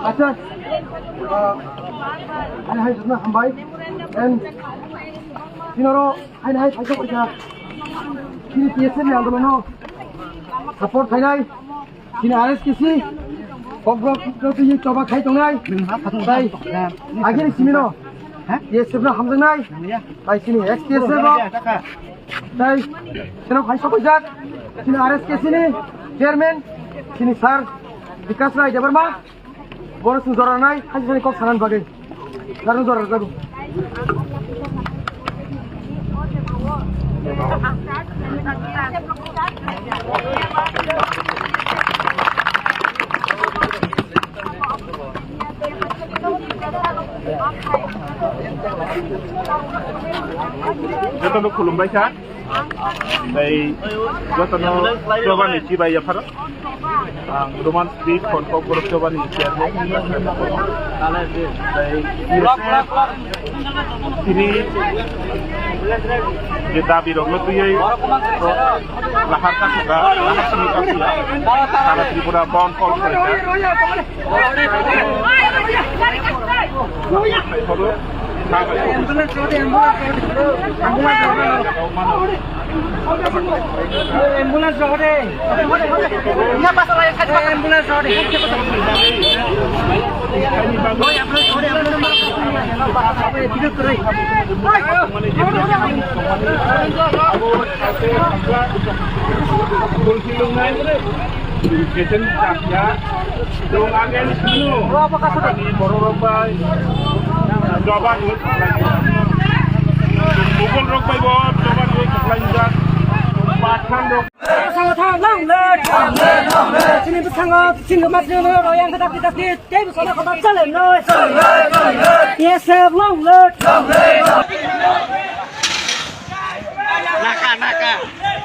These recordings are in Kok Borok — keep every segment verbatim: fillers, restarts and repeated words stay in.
Acha, ah, ani hai jotno hambai, and sinoro ani hai thaisok rikha, chini T S F ni andolono support khainai, chini R S K C, kokrok kokrok twi choba khai tongnai, tai agini simino T S F no hamjaknai, tai chini ex T S F rok, tai sino hai sokojak, chini R S K C ni chairman, chini sir Bikas Rai Debbarma, boro chwng jora rwnai, hai jani kok sanani bagwi. Jora rwjago. Jotono khulumbai kha. Tei jotono chobani chibai yapharo. Ang Roman Street Khonthok borok chobani chairman. Tei tini je dabi rokno twiwi lahar ka thokha, lahar simi ka thokha. Sara Tripura bon call khaikha. Fulfill wngnai. Education chapya. Chwng ageni sino. Ani bororok bai. Joba ni. Mugol rok bai bo joba ni khlaijak. Pathan rok. Bwskango thang long live. Chini bwskango chini matri royang khe dakti dakti tei bwskango khata chale noi. Yes, sir, long live. Naka, naka.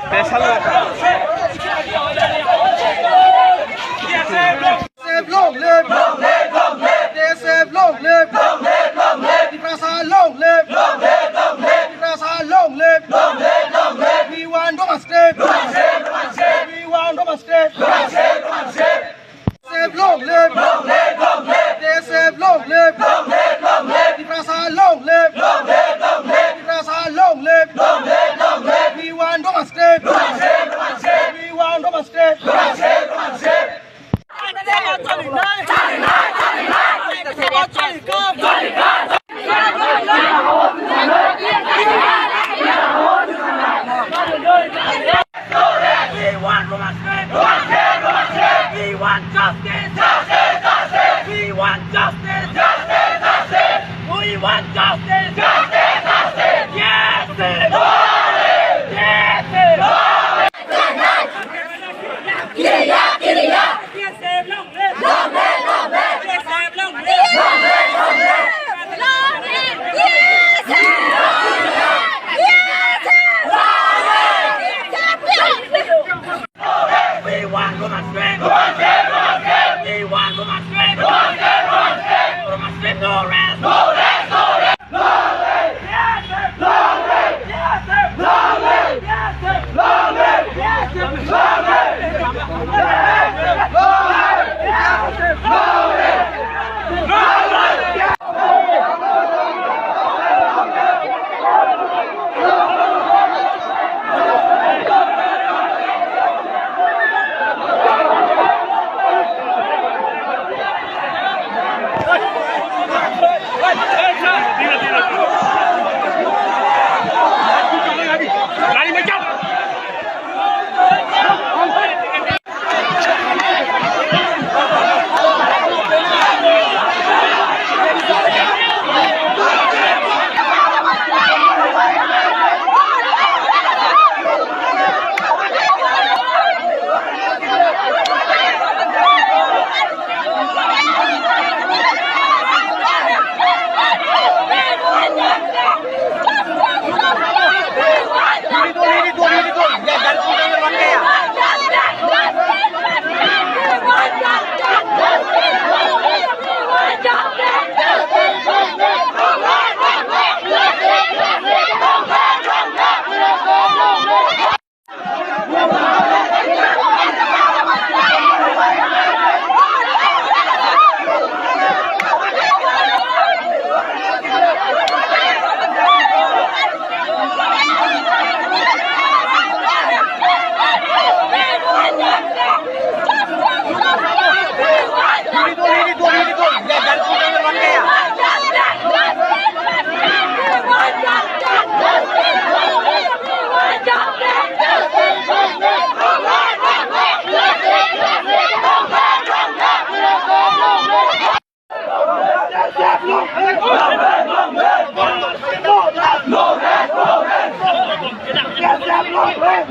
Special naka. Long live! Long live! Long live! T S F, long live! Long live! Long live! Tiprasa, long live! Long live! Long live! Tiprasa, long live! Long live! Long live! We want Roma State! Roma State! Roma State! We want Roma State! Roma State! Roma State! T S F, long live! Long live! Long live! T S F, long live! Long live! Long live! Tiprasa, long live! Long live! Long live! Tiprasa, long live! Long live! Long live! We want Roma State! Roma State! Roma State! We want Roma State! Roma State! Roma State! We want Roma State! We want justice! Justice! Justice! We want justice! Justice! Justice! We want justice! Justice! Justice! Yes! Yes! We want Roma State! We want Roma State! Roma State, no rest! No rest, no rest! Long live!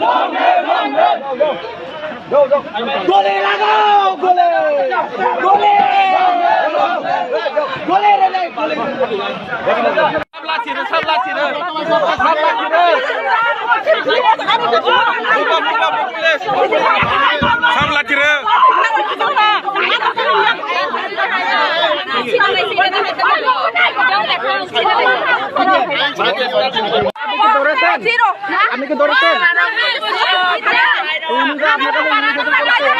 Long live! Long live! Gole lagao, gole! Gole! Gole re, gole! Samla thiro, samla thiro. Samla thiro. Samla thiro.